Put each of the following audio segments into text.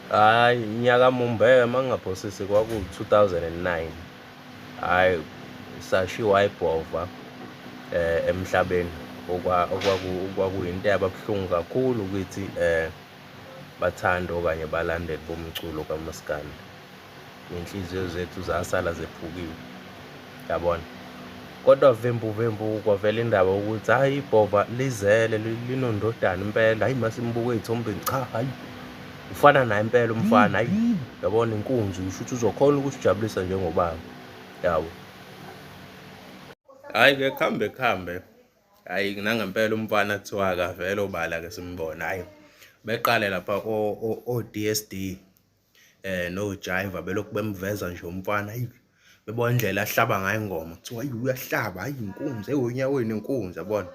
Hhayi, nyaka mumbe-ke uma ngingaphosisi kwaku-2009. Hhayi, sashiwa ibhova emhlabeni okwakuyinto eyababuhlungu kakhulu kithi bathandi okanye balandeli bomculo kamaskandi. Iy'nhliziyo zethu zasala zephukiwe, yabona. Kodwa vembu vembu kwavela indaba yokuthi hhayi ibhova lizele linondodana impela, hhayi masimbuka ey'thombeni, cha hhayi ufana naye impela umfana, hhayi yabona inkunzi kusho ukuthi uzokhona ukusijabulisa njengobaba, yabo. Hhayi-ke kuhambe kuhambe, hhayi nangempela umfana kuthiwa akavele obala-ke simbone, hhayi beqale lapha o-D_S_D noJaiva belokhu bemveza nje umfana, hhayi bebona indlela ahlaba ngayo ingoma, kuthiwa hhayi uyahlaba, hhayi inkunzi, ewu onyaweni inkunzi yabona.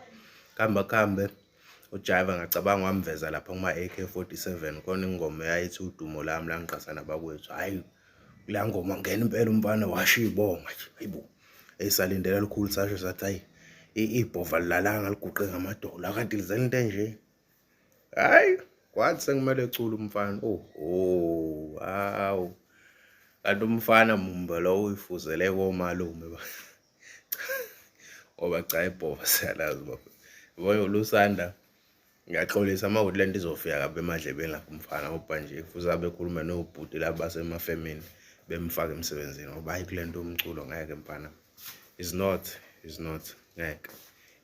Kuhambe kuhambe uJaiva ngiyacabanga wamveza lapha kuma-A_K 47 khona ingoma eyayithi udumo lami langigqasa nabakwethu, hhayi kuleya ngoma ngena impela umfana washo iy'bonga nje, hhayi bo. Esalindela lukhulu sasho sathi hhayi ibhova alilalanga liguqe ngamadolo akanti lizela into enje. Hhayi kwathi sekumele ecule umfana, oho hawu kanti umfana mumbe lo uyifuzele komalume ba. Ngoba cha ibhova siyalazi bafethu. Yabona uLusanda ngiyaxolisa uma kuthi lento izofika kabi emadlebeni lapho umfana ngoba nje futhi abe ekhuluma nobhuti laba basemafemini bemfaka emsebenzini ngoba hayi kule nto yomculo ngeke mfana is not is not ngeke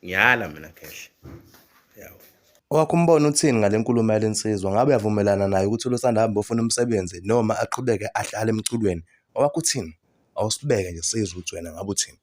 ngiyala mina khehle yawo. Owakho umbono uthini ngale nkulumo yale nsizwa? Ngabe uyavumelana nayo ukuthi uLusanda ahambe ofuna umsebenzi noma aqhubeke ahlale emculweni? Owakho uthini? Awusibeke nje sizwe ukuthi wena ngabe uthini.